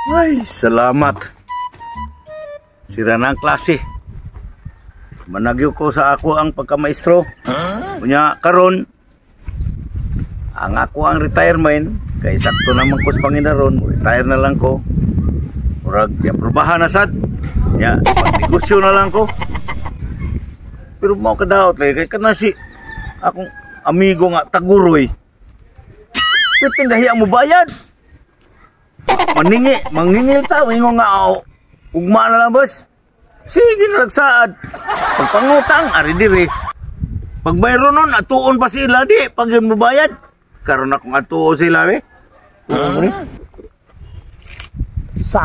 Ay, salamat. Sira na ang klase. Managyo ko sa ako ang pagkamaestro. Unya karon ang ako ang retirement kay sakto naman ko sa Panginoon, retire na lang ko. Murag giaprobahan na sad. Nya, pagnegosyo na lang ko. Pero mao kadaot lagi kay kana si akong amigo nga taguroy. Pero gahiya mo bayad. Maningi, mangingil ta, ingon nga aw. Ugma na lang, boss. Sige na lagsaad. Pagpangutang, ari diri. Pag bayro nun, atuon pa sila, di. Pag yun mo bayad. Karon akong atuon sila, be. Huh? Sa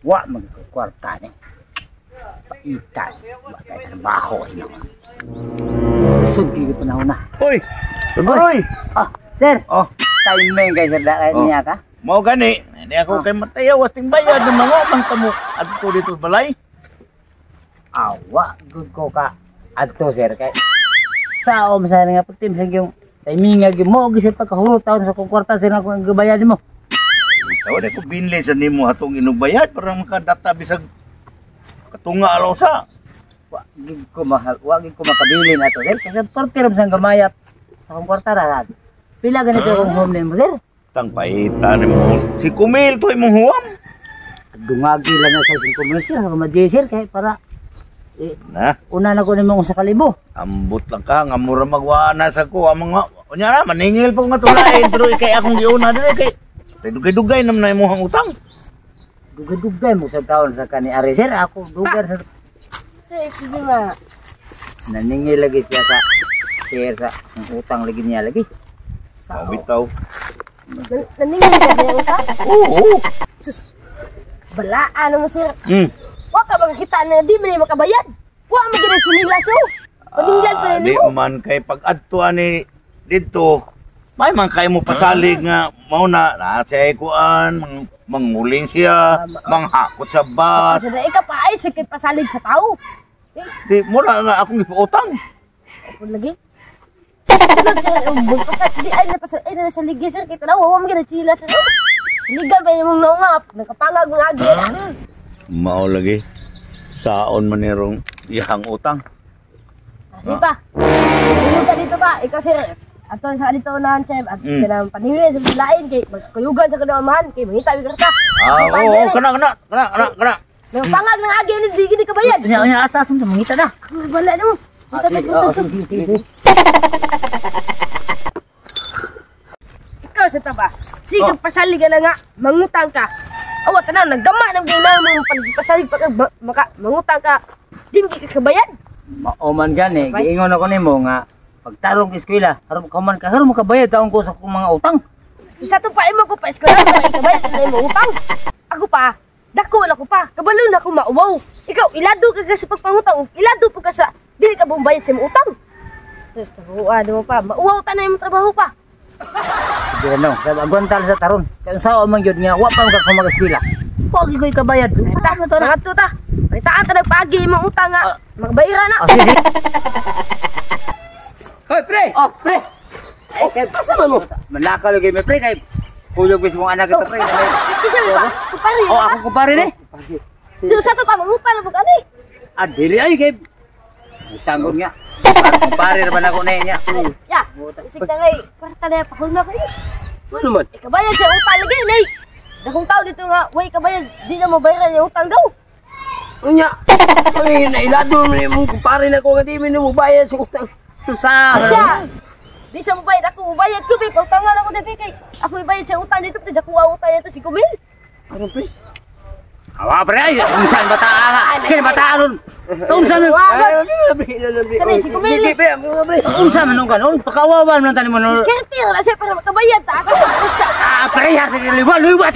wa magkwarta ni. Paitan, wa tayo trabaho ino. Sugdi ko panahon na. Hoy, Taguroy. Ah, sir. Oh, Timing kay sir da Oh. niya ka. Mao gani. Hindi ako kay matayaw, wasting bayad ng mga utang tamo. Adto dito sa balay. Awa, good ko ka. Adto sir kay sa om sa nga putim sa yung timing nga gyud mo gyud sa pagkahurot taon sa kong kwarta sir ako ang gabayan nimo. Tawa na ko binli sa nimo atong inubayad para makadata bisag katunga alaw sa. Wa gyud ko mahal, wa gyud ko makabilin ato sir kasi parte ra sa gamayap sa akong kwarta ra. Pila ganito akong home nimo sir? Tang paita nimo. Si Kumil to imong huwam. Dungagi lang na sa 5 minutes sir, ako madye sir kay para eh, Na, una na ko nimo sa kalibo. Ambot lang ka nga mura magwana sa ko ang mga unya na maningil po nga tulain pero ikay akong giuna dire kay dugay-dugay naman na imong utang. Dugay-dugay mo sa taon sa kani ari sir, ako dugay sa Sir, sige ma. Naningil lagi siya sa sir sa ang utang lagi niya lagi. Oh, bitaw. Naningil ka ba yung utang? Oo. Sus, balaan mo sir. Hmm. Wa ka makakita na di man makabayad. Wa man gid sinila so. Paninglan pa Ah, nimo. di man kay pag adto ani didto may man kay mo pasalig nga mao na na siya kuan mang, manguling siya manghakot sa bus. Kasi na ikaw pa ay sige pasalig sa tao. Eh, Di mo na nga akong gipautang. ako lagi. Sunod sir, magpasal, di ay napasal, ay na sa ligi sir, kita na, wa man gid sila sir. Ligan pa imong naungap, nakapangag ng agi. Mao lagi saon man nirong iyang utang. Kasi pa. Pumunta dito pa, ikaw sir. Ato sa dito unahan sir, at kanang paningin sa lain kay magkuyugan sa kanang amahan kay mangita gyud ka. Ah, oo, kana kana kana kana kana. Nagpangag ng agi ni di gid ka bayad. Unya unya asa sa mangita na. Wala na mo. Ah, Ito, sige, ito, oo, ito. sige, sige, sige. Ikaw sa taba. Sige, pasalig ka na nga, mangutang ka. Awa tanaw, nagdama ng ginawa mo pagpasalig pa ka, maka, mangutang ka. Di mo ka kabayad. Mao man gani, giingon ako nimo nga pagtarong ka eskwela, aron ka man ka aron makabayad taon ko sa akong mga utang. Sa to pa imo ko pa eskwela, wala ikabayad na imo utang. Ako pa, dako na ako pa, kabalo na ako mauwaw. Ikaw, ilado ka sa pagpangutang, ilado po ka sa dili ka bumayad sa imong utang. Sus, tabuan mo pa, mauwaw ta na imong trabaho pa. Sige na no, sa agwantal sa taron. Kay unsa man gyud nga wa pa man ka mag-eskwela. Wa gyud ko'y kabayad. Ta, Sa to na. mangadto ta. Palitaan ta nagpaagi imong utang nga, magbayra na. Ah, sige. Hoy, pre! Oh, pre. Oh, asa man mo? Manlakaw lagi mi pre kay kuyog bis mong anak ito pre. Kinsa mo ba? Kumpare Oh, ka? ako kumpare ni. So, sa to pa, mangupa na pag ani. Ah, dili ay kay tanggol nga. Kumpare ra man ako na niya. Ya, isig na ngay, kwarta na pahulma ko eh. Ano man? Ikabayad sa utang lagi, nay. Dakong tao dito nga, way kabayad, di na mo bayaran yung utang daw. Unya. Ay, nailado man imong kumpare na ko nga di man mo bayad sa utang. Sa Siya, di siya mobayad, ako mobayad ko, be. Pautangan ako dito, kay. Ako ibayad sa utang dito, pre, dakuha utang dito si Kumil. Ano, pre? Awa pre ay unsan bata nga. Sige bata ron. Unsa man Wag, Ay, pre, na pre. Kani, si Kumil. Sige, pre, pre. Unsa man nung kanon pakawawan man tani mo no. Diskarte na siya para makabayad ta. Ako, usa. Ah, pre ha sige liwa liwa.